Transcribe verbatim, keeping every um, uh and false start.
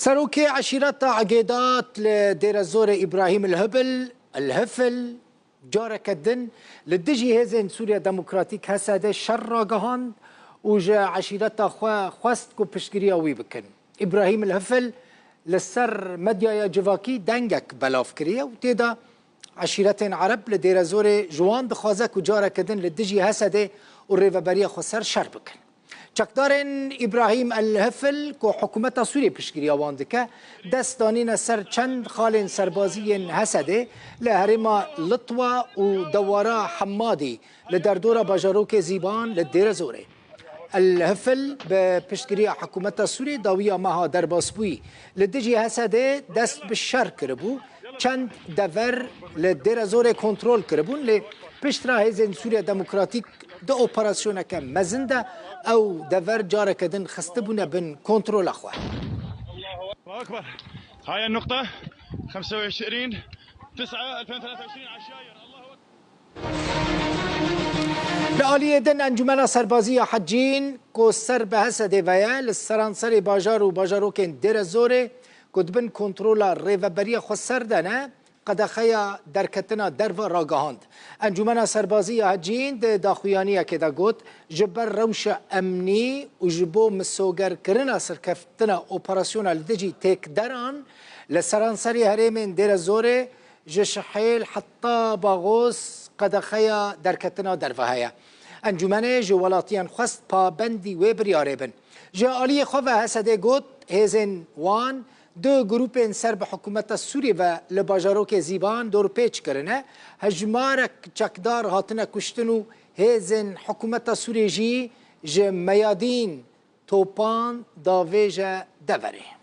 Serokê eşîreta Egêdat li Dêrezorê Îbrahîm El Hibil, El Hifil, careke din li dijî Hêzên Sûriya Demokratîk, H S D, şer ragihand û ji eşîreta xwe xwest ku piştgiriya wî bikin. Îbrahîm El Hifil li ser medyaya civakî dengek belav kiriye û tê de eşîretên Ereb li Dêrezorê ji wan dixwaze ku careke din li dijî H S D û rêveberiya xweser şer bikin. Çekdarên Îbrahîm El Hifil ku hikûmeta Sûriyê piştgiriya wan dike, dest danîne ser çend xalên serbazî yên H S D li herêma Litwa û dewara Hemadî li derdora bajarokê Zîban li Dêrezorê. El Hifil bi piştgiriya hikûmeta Sûriyê dawiya meha derbasbûyî li dijî H S D dest bi şer kiribû. Çend dever li Dêrezorê kontrol kiribûn, lê piştre Hêzên Sûriya Demokratîk di operasyoneke mezin de ew dever careke din xistibûne bin kontrola xwe. الله أكبر. هاي النقطة خمسة وعشرين تسعة ألفين وثلاثة وعشرين عشاير. الله أكبر. Li aliyê din Encûmena Serbazî ya Hecîn ku ser bi H S D ve ye, li seranserê bajar û bajarokên Dêrezorê ku di bin kontrola rêveberiya xweser de ne, qedexeya derketina derve ragihand. Encûmena Serbazî ya Hecîn di daxuyaniyekê de got, ji ber rewşa emnî û ji bo misogerkirina serkeftina operasyona li dijî têkderan li seranserî herêmên Dêrezorê ji Şihêl heta Baxos qedexeya derketina derve heye. Encûmenê ji welatiyên xwest pabendî wê biryarê bin. Ji aliyê xwe ve H S D got, hêzên wan du grûpên ser bi hikûmeta Sûriyê ve li bajarokê Zîban dorpêç kirine. Hejmarek çekdar hatine kuştin û hêzên hikûmeta Sûriyê jî ji Meyadîn topan davêje deverê.